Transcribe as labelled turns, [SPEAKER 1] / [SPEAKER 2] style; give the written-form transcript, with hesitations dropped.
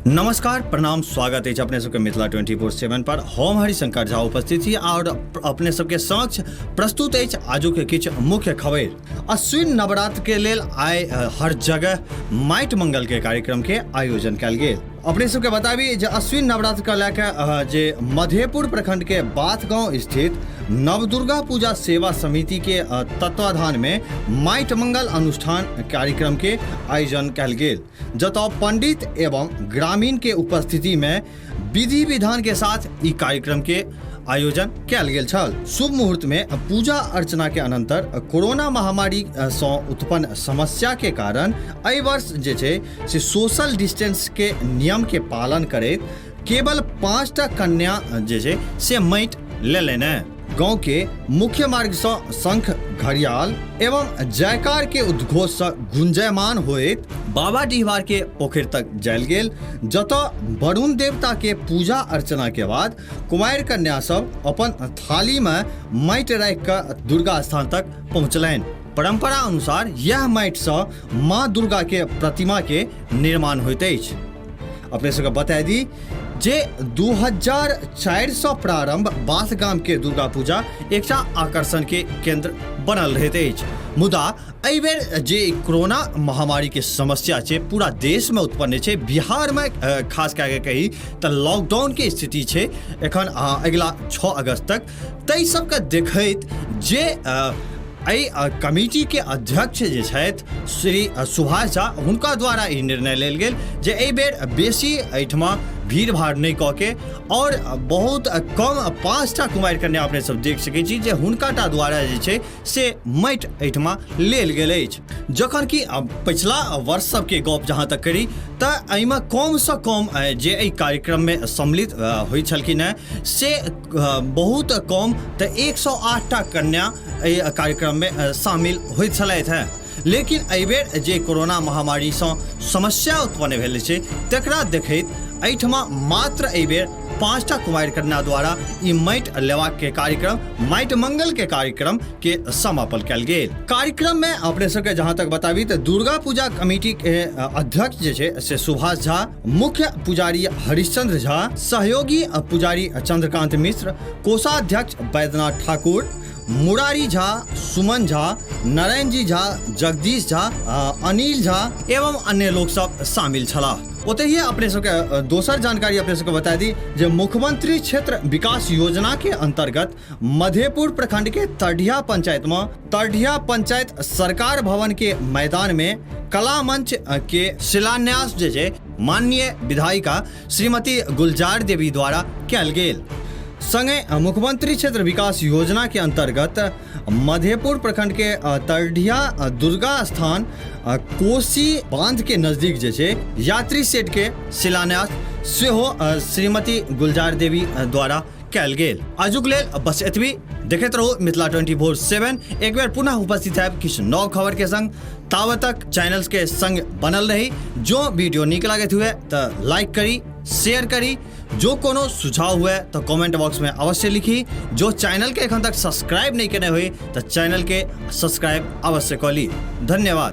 [SPEAKER 1] नमस्कार, प्रणाम, स्वागत अछि अपने सबके मिथिला 24/7 पर। हम हरिशंकर झा उपस्थित छी और अपने सबके समक्ष प्रस्तुत अछि आजुक किछु मुख्य खबर। अश्विन नवरात्र के लेल आइ हर जगह माटि मंगल के कार्यक्रम के आयोजन कयल गेल। अपने सबके बताबी जे अश्विन नवरात्र के लए के जे मधेपुर प्रखंड के बाथ गांव स्थित नवदुर्गा पूजा सेवा समिति के तत्वाधान में माटि मंगल अनुष्ठान कार्यक्रम के आयोजन कयल गेल, जतऽ पंडित एवं ग्रामीण के उपस्थिति में विधि विधान के साथ ई कार्यक्रम के आयोजन कयल गेल छल। शुभ मुहूर्त में पूजा अर्चना के अनंतर कोरोना महामारी सँ उत्पन्न समस्या के कारण एहि वर्ष जे छै से सोशल डिस्टेंस के नियम के पालन करैत केवल 5टा कन्या जे छै से माटि लेलनि। गांव के मुख्य मार्ग सँ शंख, घड़ियाल एवं जयकार के उद्घोष सँ गुंजयमान होइत बाबा डिहबार के पोखरि तक जायल गेल, जतऽ वरुण देवता के पूजा अर्चना के बाद कुमारि कन्या सब अपन थाली में माटि राखि कऽ दुर्गा स्थान तक पहुँचलनि। परंपरा अनुसार यह माटि सँ माँ दुर्गा के प्रतिमा के निर्माण होइत अछि। अपने सबके बता दी जे 2004 सँ प्रारंभ बाथ गाम के दुर्गा पूजा एकटा आकर्षण के केंद्र बनल रहैत अछि। मुदा एहि बेर जे कोरोना महामारी के समस्या छै पूरा देश में उत्पन्न छै, बिहार में खास कए के कही तऽ लॉकडाउन के स्थिति छै एखन अगिला 6 अगस्त तक, ताहि सबके देखैत जे एहि कमिटी के अध्यक्ष जे छथि श्री सुभाष झा, हुनका द्वारा ई निर्णय लेल गेल जे एहि बेर बेसी एहिठमा भीड़ भाड़ नहि कऽ के और बहुत कम 5टा कुमारि कन्या अपने सब देख सकै छी जे हुनका टा द्वारा जे छै से माटि एहिठमा लेल गेल अछि। जखन कि पछिला वर्ष सबके गप जहाँ तक करी तऽ एहिमे कमसँ कम जे एहि कार्यक्रममे सम्मिलित होइत छलखिन हेँ से बहुत कम तऽ 108टा कन्या एहि कार्यक्रममे शामिल होइत छलथि हेँ। लेकिन एहिबेर जे कोरोना महामारीसँ समस्या उत्पन्न भेल छै तकरा देखैत एहिठमा मात्र एहिबेर 5टा कुमारि कन्या द्वारा ई माटि लेबाक के कार्यक्रम, माटि मंगल के कार्यक्रम के समापन कयल गेल। कार्यक्रम में अपने सबके जहाँ तक बताबी तऽ दुर्गा पूजा कमिटी के अध्यक्ष जे छै से सुभाष झा, मुख्य पुजारी हरिश्चंद्र झा, सहयोगी पुजारी चंद्रकांत मिश्र, कोषाध्यक्ष बैद्यनाथ ठाकुर, मुरारी झा, सुमन झा, नारायण जी झा, जगदीश झा, अनिल झा एवं अन्य लोक सब शामिल छलाह। ओतहि अपने सबके दोसर जानकारी अपने सबके बता दी जे मुख्यमंत्री क्षेत्र विकास योजना के अंतर्गत मधेपुर प्रखंड के तरडिया पंचायत में तरडिया पंचायत सरकार भवन के मैदान में कला मंच के शिलान्यास जे छै माननीय विधायिका श्रीमती गुलजार देवी द्वारा कयल गेल। संगे मुख्यमंत्री क्षेत्र विकास योजना के अंतर्गत मधेपुर प्रखंड के तरडिया दुर्गा स्थान कोसी बांध के नजदीक जे छै यात्री सेट के शिलान्यास सेहो श्रीमती गुलजार देवी द्वारा कयल गेल। आजुक लेल बस एतबी। देखैत रहू मिथिला 24/7। एक बेर पुनः उपस्थित है किछु नव खबर के संग। तावत तक चैनल के संग बनल रही। जो वीडियो नीक लागैत हुए तऽ लाइक करी, शेयर करी, जो कोनो सुझाव हुए तो कमेंट बॉक्स में अवश्य लिखी। जो चैनल के एखन तक सब्सक्राइब नहीं केने हुई तो चैनल के सब्सक्राइब अवश्य कऽ ली। धन्यवाद।